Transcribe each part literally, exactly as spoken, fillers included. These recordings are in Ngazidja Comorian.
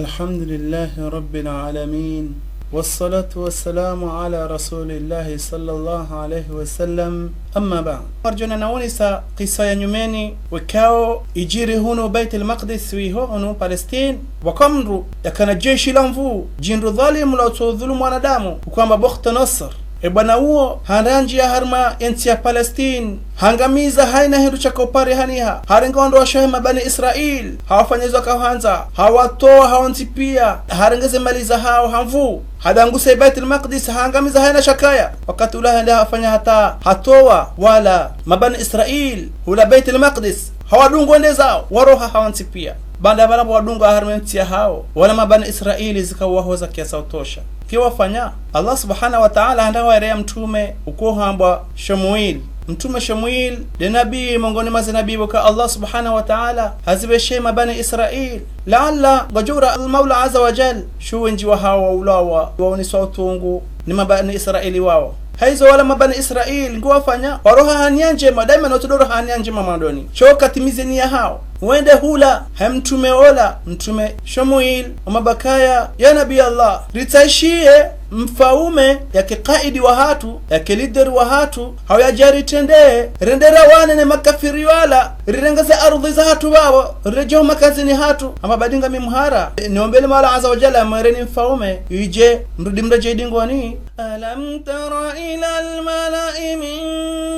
الحمد لله رب العالمين، والصلاة والسلام على رسول الله صلى الله عليه وسلم. أما بعد. Ngamdjo naonesa kisa ya nyumeni, wakati idjiri hunu Baitul Maqdis, wiho hunu Palestine, wakati mdru yakana jeshi la nvuu, djindru dhalimu la utsodhulumu wanadamu, ukwamba Bukht Nasr. E bwana uwo, handra ndjiya harumwa yentsi ya Palestine, hangamiza hayina hindru shaka upare haniha, harenga wandru washe mabani Israil, hawafanya izo kahandza, hawatowa hawontsi piya, harenge ze mali zahawo ha nvuu, hadanguse Baitul Maqdis, hangamiza hayina shakaya. Wakati ula hende hafanya hata hatowa wala mabani Israil hula Baitul Maqdis, hawadungu wende zawo, waroha hawontsi piya. Baanda pvala pvo wadungu harumwa yentsi yahawo, wala mabani Israil zikawahoza kiasi utosha. Kiwafanya, Allah subhanahu wa ta'ala handa hawareya mtrume ukohambwa Shamuil. Mtrume Shamuil nde nabii mongoni mwa ze nabii pvoka Allah subhanahu wa ta'ala hazipveshe mabani Israil. Laala ngwadjo ura Almaula Azza wa Jal, sha wendji wahawo waulawa, waoneswa utungu ni mabani Israil wawo. Hayizo wala mabani Israil, ngiwafanya, waroha haniya ndjema, daima no utsudoroha haniya ndjema mwandoni. Sha wakati mizeni yahawo. Wende hula, ha mtrume ola, mtrume Shamuil, wamwambia ukaya, ya Nabii Allah, ritsahiye mfaume yake kaidi wahatru, yake lideri wahatru, hau yadje yaritrendeye, rende rawane ne makafiri wala, rirenge ze ardhwi zahatru pvapvo, riredjeyi ho makazini hatru, hamba badi ngami mhara, niombe le Maula Azza wa Jalla yamwereni mfaume, idje, mrudi mredjeyi dingoni. ألم تر إلى الملأ من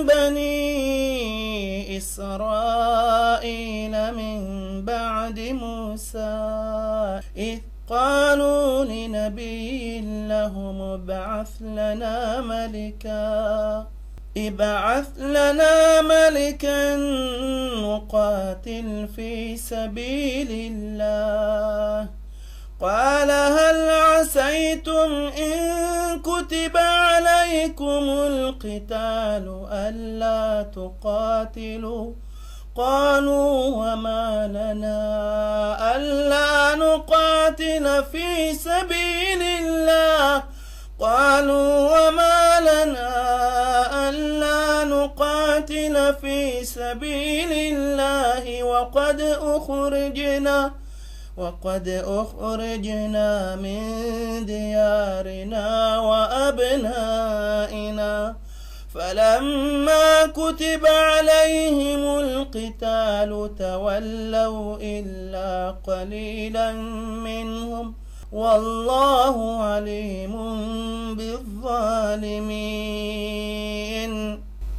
بني إسرائيل من بعد موسى إذ قالوا لنبي لهم ابعث لنا ملكا، ابعث لنا ملكا نقاتل في سبيل الله. قال هل عسيتم إن كتب عليكم القتال ألا تقاتلوا؟ قالوا وما لنا ألا نقاتل في سبيل الله، قالوا وما لنا ألا نقاتل في سبيل الله وقد أخرجنا، وقد أخرجنا من ديارنا وأبنائنا، فلما كتب عليهم القتال تولوا إلا قليلا منهم، والله عليم بالظالمين.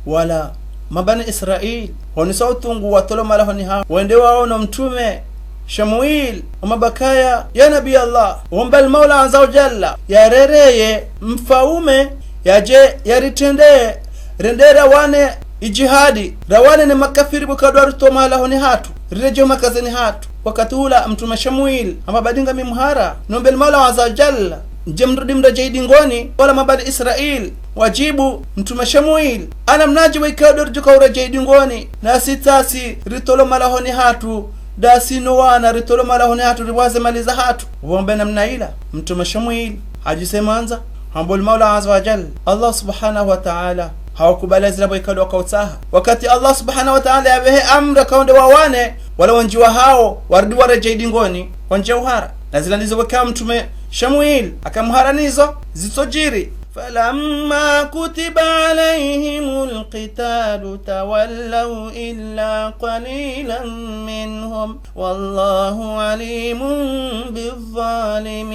Wala mabani Israil, honeswa utungu watolwa malahoni hawo, wende waono mtrume Shamuil, wamwambia ukaya, ya Nabii Allah, omba le Maula Azza wa Jalla yarereye mfaume, yadje yaritrendeye, rende rawane idjihadi, rawane ne makafiri pvoka ndo waritowa malahoni hatru, riredjeyi ho makazini hatru. Wakati ula mtrume Shamuil, hamba badi ngami mhara, niombe le Maula Azza wa Jalla, ndje mrudi mredjeyi dingoni, wala mabani Israil wadjibu mtrume Shamuil, ha namnadje weka ndo ridjoka uredjeyi dingoni, nasi tsasi ritolwa malahoni hatru, ndasi no wana ritolwa malahoni hatru, riwaze mali zahatru. Wombe namna ila, mtrume Shamuil hadjisemandza, hamba le Maula Azza wa Jalla, Allah subhanahu wa ta'ala, hawakubali zila pvo ikao wakautsaha. Wakati Allah subhanahu wa ta'ala yapvehe amri ukaya wende wawane, wala wendji wahawo, warudi waredjeyi dingoni, wandjiya uhara. Na zila ndizo pvoka mtrume Shamuil, haka mhara nizo, zitsodjiri. فلما كتب عليهم القتال تولوا إلا قليلا منهم والله عليم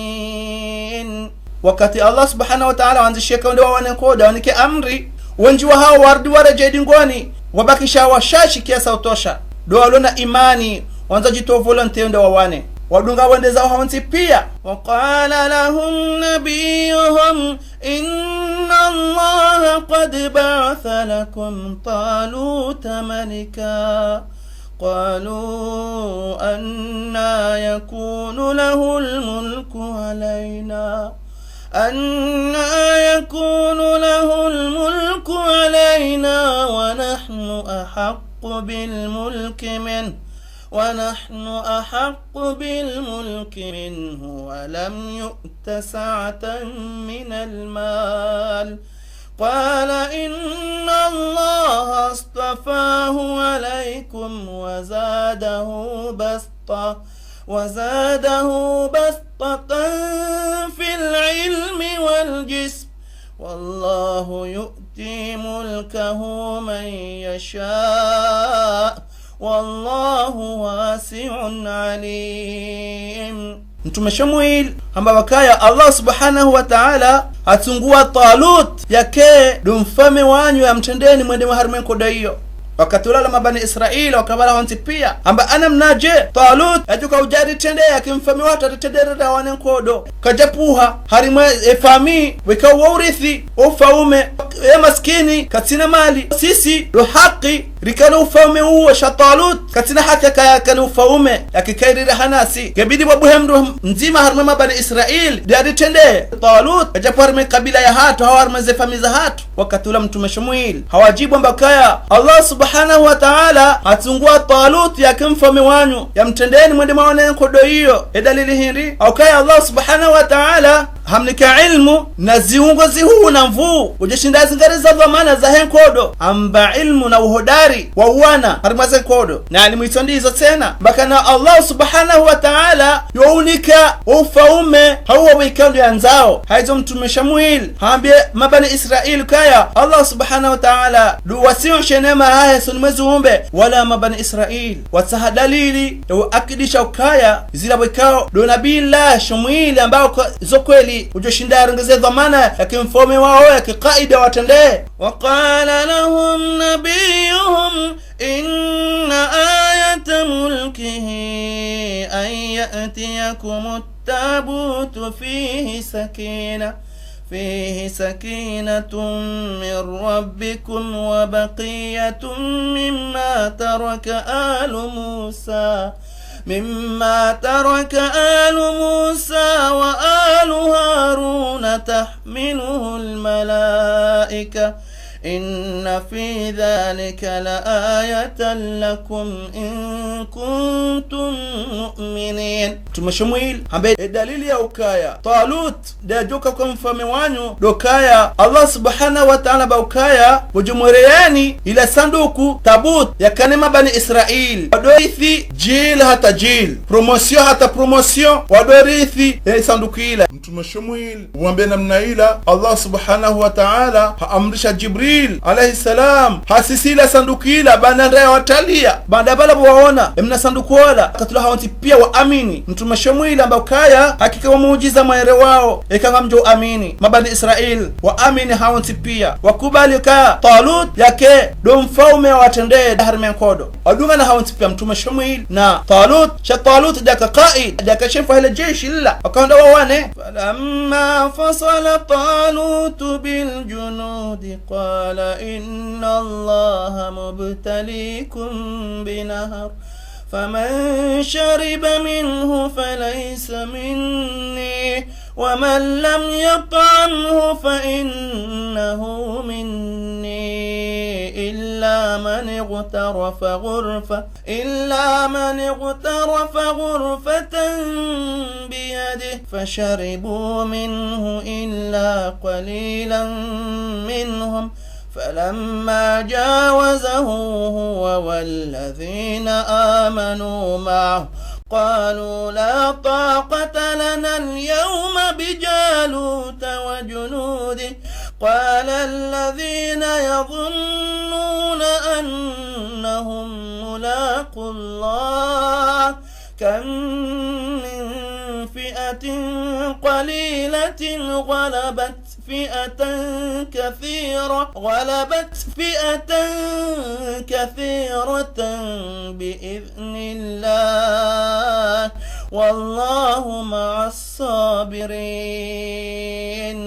بالظالمين. Wakati Allah subhanahu wa ta'ala hawandzishiya ukaya wende wawane nkodo, hawanike amri, wendji wahawo warudi waredjeyi dingoni, wabakisha washashi kiasi utosha. Ndo walo na imani, wandza djitowa volonté wende wawane. Wadunga wende zawo hawontsi piya. وقال لهم نبيهم إن الله قد بعث لكم طالوت ملكا. قالوا أنى يكون له الملك علينا، أنى يكون له الملك علينا ونحن أحق بالملك منه، ونحن أحق بالملك منه ولم يؤت سعة من المال. قال إن الله اصطفاه عليكم وزاده بسطة، وزاده بسطة في العلم والجسم، والله يؤتي ملكه من يشاء، والله واسع عليم. Mtrume Shamwil hamba pvakaya Allah subhanahu wa ta'ala hatsunguwa Talut yake ndo mfaume wanyu, yamtrendeni mwende mwe harimwa ye nkodo iyo. Wakati ula wala mabani Israila wakapvala hontsi pia, hamba ana mnadje Talut yadjoka udja ritrende yake mfaume watru, ritrende rirawane nkodo. Kadjapvuha harimwa ye famiyi weka uwo urithi wo ufaume, ye maskini katsina mali. Sisi ndo haki rikane ufaume uwo, sha Talut katsina haki yaka, yakane ufaume, yake kayiri raha nasi. Ngebidi pvwabuhe mndru mdzima harimwa mabani Israila nde yaritrende. Talut kadjapvo harimwa ye kabila yahatru, hau harimwa ze famiyi zahatru. Wakati ula Mtrume Shamwil hawadjibu hamba ukaya Allah subhanahu wa ta'ala hatsunguwa Talut yake mfaume wanyu, yamtrendeni mwende mwawane ye nkodo iyo. Ye dalili hindri? Hau ukaya Allah subhanahu wa ta'ala hamnika ilmu na ziungo zihuu na nvuu, udjoshinda yazingare ze dhwamana zahe nkodo, hamba ilmu na uhodari wa uwana harimwa ze nkodo. Na ilmu itso ndizo tsena, mbakana Allah subhanahu wa ta'ala yo unika wo ufaume hau wo wikao ndo yandzao. Haizo Mtrume Shamwil hambiye mabani Israila ukaya Allah subhanahu wa ta'ala ndo wasiushe neema yahahe usoni mwe ziumbe, wala mabani Israila watsaha dalili ya uakidisha ukaya zila wekao ndo Nabiyillahi Shamwil hamba uka zo kweli, udjoshinda yarenge ze dhwamana yake mfaume wawo, yake kaida watrende. وقال لهم نبيهم إن آية ملكه أن يأتيكم التابوت فيه سكينة، فيه سكينة من ربكم وبقية مما ترك آل موسى، مما ترك آل موسى وآل هارون تحمله الملائكة، إن في ذلك لآية لكم إن كنتم مؤمنين. Mtrume Shamwil hambe ye dalili ya ukaya Talut nde yadjoka uka mfaume wanyu, ndo ukaya Allah subhanahu wa ta'ala hamba ukaya ngudjo mwereyani ila sanduku, tabut, yakane mabani Israila, wadjo rithi jil hata jil, promotion hata promotion, wadjo rithi ye sanduku ila. Mtrume Shamwil wambe namna ila, Allah subhanahu wa ta'ala haamrisha Jibril alayhi salam, hasisi ila sanduku ila, baanda ndraya wataliya, baanda pvala pvo waona ye mna sanduku ola, wakati ula hawontsi pia waamini. Mtrume Shamwil hamba ukaya hakika wo muujiza mwaere wawo, eka ngamdjo amini. Mabani Israila waamini hawontsi pia, wakubali ukaya Talut yake ndo mfaume wawatrende harimwa ye nkodo. Wadungana hawontsi pia, Mtrume Shamwil na Talut, sha Talut nde yaka kaid, nde yaka shefu wahe le jeshi lila, wakahenda wawane. فلما فصل طالوت بالجنود قال إن الله مبتليكم بنهر فمن شرب منه فليس مني ومن لم يطعمه فإنه مني إلا من اغترف غرفة، إلا من اغترف غرفة بيده فشربوا منه إلا قليلا منهم، فلما جاوزه هو والذين آمنوا معه قالوا لا طاقة لنا اليوم بجالوت وجنوده، قال الذين يظنون أنهم ملاقو الله، كم من فئة قليلة غلبت فئة كثيرة، غلبت فئة كثيرة بإذن الله، والله مع الصابرين.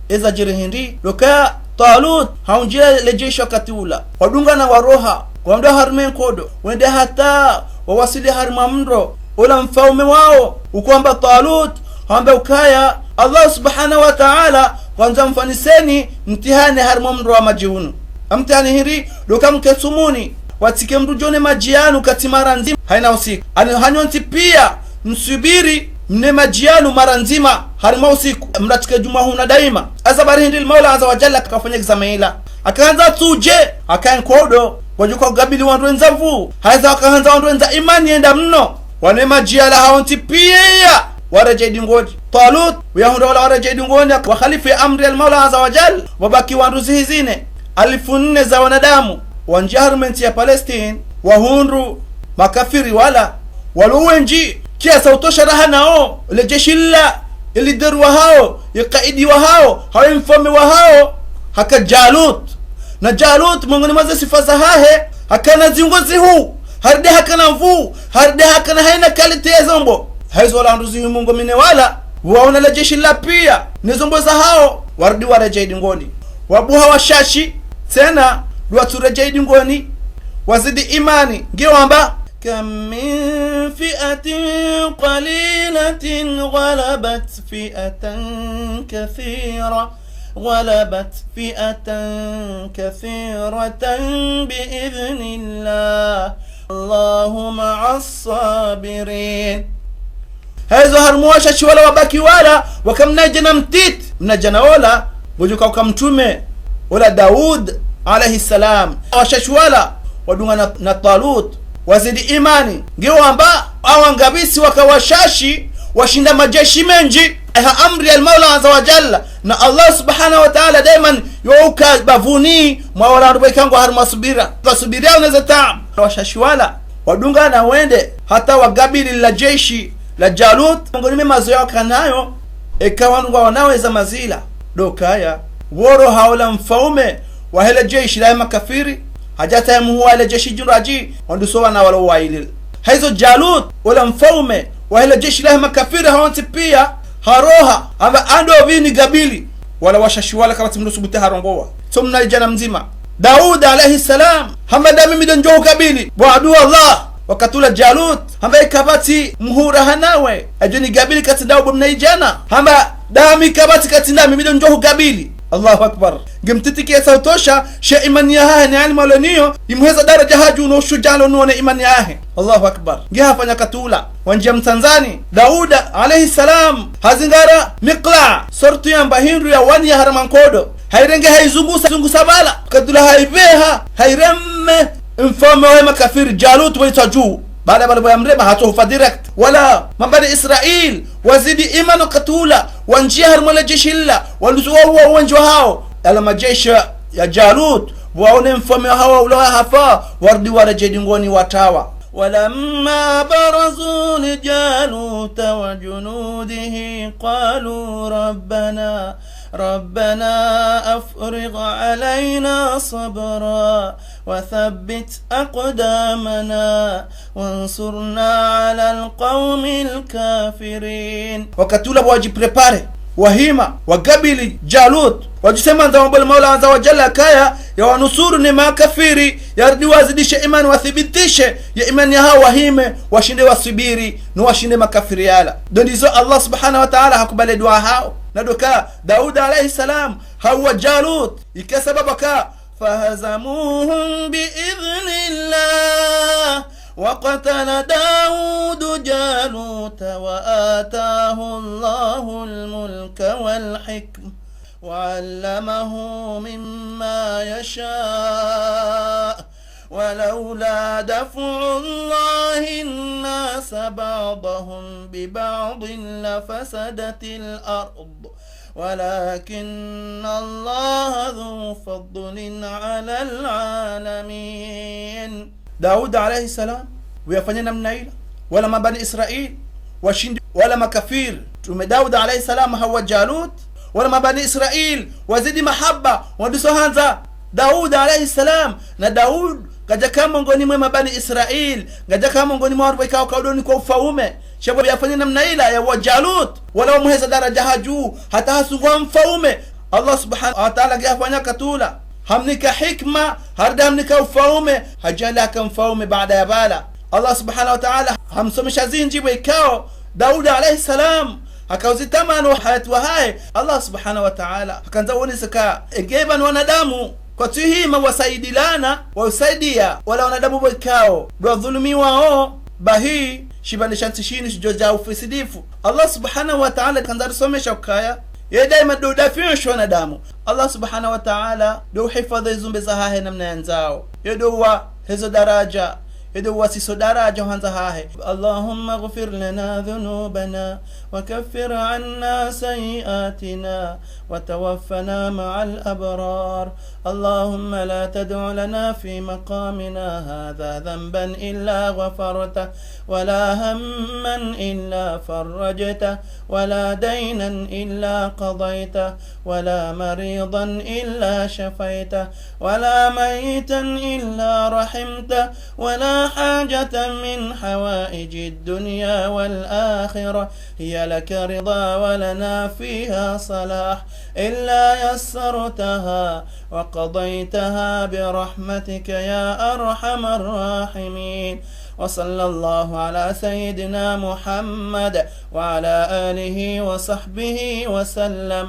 Eza djiri hindri? Ndo ukaya Talut haundjia le jeshi wakati ula, wadungana waroha, wandra harimwa ye nkodo, wende hata wawasili harimwa mndro ola mfaume wawo, ukoamba Talut, hamba ukaya Allah subhanahu wa ta'ala ngwandzo mfanyiseni mtihani harimwa mndro wa madji unu. Ye mtihani hindri? Ndo uka mke tsumuni, watsike mndru djo ne madji yanu katsi mara ndzima hayina usiku. Ani hanyu nyontsi pia msubiri mne madji yanu mara ndzima harimwa usiku, mratsike djumwa huna daima. Eza bari hindri? Maula Azza wa Jalla kafanya examen ila. Hakahandza tsudje, haka ye nkodo, wadjo uka ugabili wandru wendza nvuu, haiza hakahandza wandru wendza imani yenda mno. Wane madjiyala hawontsi piya waredjei dingoni. Talut, uyahundra wala waredjei dingoni, wakhalifu ye amri ya Almaula Azza wa Jal, wabaki wandru zihwi zine, alfu nne za wanadamu, wandjiya harumwa entsi ya Palestine, wahundru makafiri wala, walo wendji, kiasi utosha raha nawo, le jeshi la, ye lideri wahawo, ye kaidi wahawo, hawu ye mfaume wahawo, haka Jalut. Na Jalut, mongoni mwa ze sifa zahahe, hakana ziungo zihuu, harudi hakana nvuu, harudi hakana hayina kalite ya zombo. Hayizo wala wandru zihwi mengo mine wala, waona le jeshi la piya, ne zombo zahawo, warudi waredjei dingoni. Wabuha washashi, tsena, ndo watsu redjei dingoni, wazidi imani, nge wamba, كم من فئة قليلة غلبت فئة كثيرة، غلبت فئة كثيرة بإذن الله، والله مع الصابرين. Hayizo harumwa washashi wala wabaki wala, waka mnadjana mtiti, mnadjana ola, ngudjo uka uka mtrume, ola Daud, alayhi salam. Washashi wala, wadungana na Talut, wazidi imani. Nge wamba, awa ngapvasi waka washashi, washinda majeshi mendji, ha amri ya Almaula Azza wa Jalla, na Allah subhanahu wa ta'ala daiman, yo uka bavuni, mwa wala wandru pvwa ika ngwa harumwa subira. Wasubiri yawo neze taabu. Washashi wala, wadungana wende, hata wakabili la jeshi la Jalut, mongoni mwe mazoweya wakanayo, eka wandru ngwaonao eza mazila. Ndo ukaya, woro haula mfaume, wahe le jeshi lahe makafiri, hadja hata ye muhuu wahe le jeshi djundradji, wandru so wana walo wayili. Hayizo Jalut, ola mfaume, wahe le jeshi lahe makafiri hawontsi piya, haroha, hamba ndo pvi nikabili. Wala washashi wala kapvatsi mndru subutu harongowa. So mnadjana mdzima. Daud alayhi salam, hamba ndami mi ndo ndjo hukabili. Bo adu Allah, wakati ula Jalut, hamba ikapvatsi muhuu raha nawe, adjo nikabili katsi ndawe bo mnadjana. Hamba ndami kapvatsi katsi ndami mi ndo ndjo hukabili. Allahu Akbar. Nge mtiti kiasi utosha, she imani yahahe ne ilmu alo nayo, imuheza daraja ha juu no ushudjaa alo nawo ne imani yahahe. Allahu Akbar. Nge hafanya wakati ula, wandjiya mtsandzani, Dauda alayhi salam, hazingara mikla, sortu yamba hindru ya wani ya harumwa nkodo. Hayirenge hayizungusa, zungusa pvala. Wakati ula hayipveha, hayireme, mfaume wahe makafiri, Jalut wayitswa juu. Pvala pvala pvo yamrema hatsohufa direct. Wala mabani Israil, wazidi imani wakati ula, wandjiya harumwa le jeshi lila, wandru wawuwa wendji wahawo. Yala majeshi ya Jalut, waone mfaume wahawo ula hafa, warudi waredjei dingoni watawa. ولما برزوا لجالوت وجنوده قالوا ربنا، ربنا أفرغ علينا صبرا وثبت أقدامنا وانصرنا على القوم الكافرين. Wakati ula pvo wadjiprépare, wahima, wakabili Jalut, wadjusema ndza wambe le Maula Azza wa Jalla kaya, yawanusuru ne makafiri, yarudi wazidishe imani, wathibitishe ye imani yahawo, wahime, washinde wasubiri, no washinde makafiri yala. Ndo ndizo Allah subhanahu wa ta'ala hakubali dua hawo. Na ndo uka Dauda alayhi salam, hawuwa Jalut, ika sababu ka فهزموهم بإذن الله وقتل داود جالوت وآتاه الله الملك والحكمة وعلمه مما يشاء ولولا دفع الله الناس بعضهم ببعض لفسدت الأرض ولكن الله ذو فضل على العالمين. Dauda alayhi salam, uyafanya namna ila, wala mabani Israil, washindi, wala makafiri. Mtrume Dauda alayhi salam hawuwa Jalut, wala mabani Israil, wazidi mahaba, wanduso handza Dauda alayhi salam, na Daud, kadjaka mongoni mwe mabani Israil, kadjaka mongoni mwa wandru wayikao kaudoni kwa ufaume. Sha pvo yafanya namna ila yawuwa Jalut, wala wamuheza daraja ha juu, hata hasungwa mfaume. Allah subhanahu wa ta'ala nge hafanya wakati ula, hamnika hikma, harudi hamnika ufaume, hadjaaliha haka mfaume baada ya pvala. Allah subhanahu wa ta'ala hamsomesha zindji pvo ikao Dauda alayhi salam, haka uzitamani uhayati wahahe. Allah subhanahu wa ta'ala hakandza wonese ka, enge pvanu wanadamu, kwatsuhima wasaidilana, wausaidia wala wanadamu pvo ikao ndo wadhulumiwao, bahi, shipvandre sha ntsi shinu shidjodja ufisidifu. Allah subhanahu wa ta'ala hakandza risomesha ukaya, ye daima ndo udafiisha wanadamu. Allah subhanahu wa ta'ala ndo uhifadhi zumbe zahahe namna yandzao. Ye ndo uwa hezo daraja, Ede wasi so daraja hwandza hahe. اللهم اغفر لنا ذنوبنا وكفر عنا سيئاتنا وتوفنا مع الأبرار. اللهم لا تدع لنا في مقامنا هذا ذنبا إلا غفرته، ولا هما إلا فرجته، ولا دينا إلا قضيته، ولا مريضا إلا شفيته، ولا ميتا إلا رحمته، ولا حاجة من حوائج الدنيا والآخرة هي لك رضا ولنا فيها صلاح إلا يسرتها وقضيتها برحمتك يا أرحم الراحمين. وصلى الله على سيدنا محمد وعلى آله وصحبه وسلم.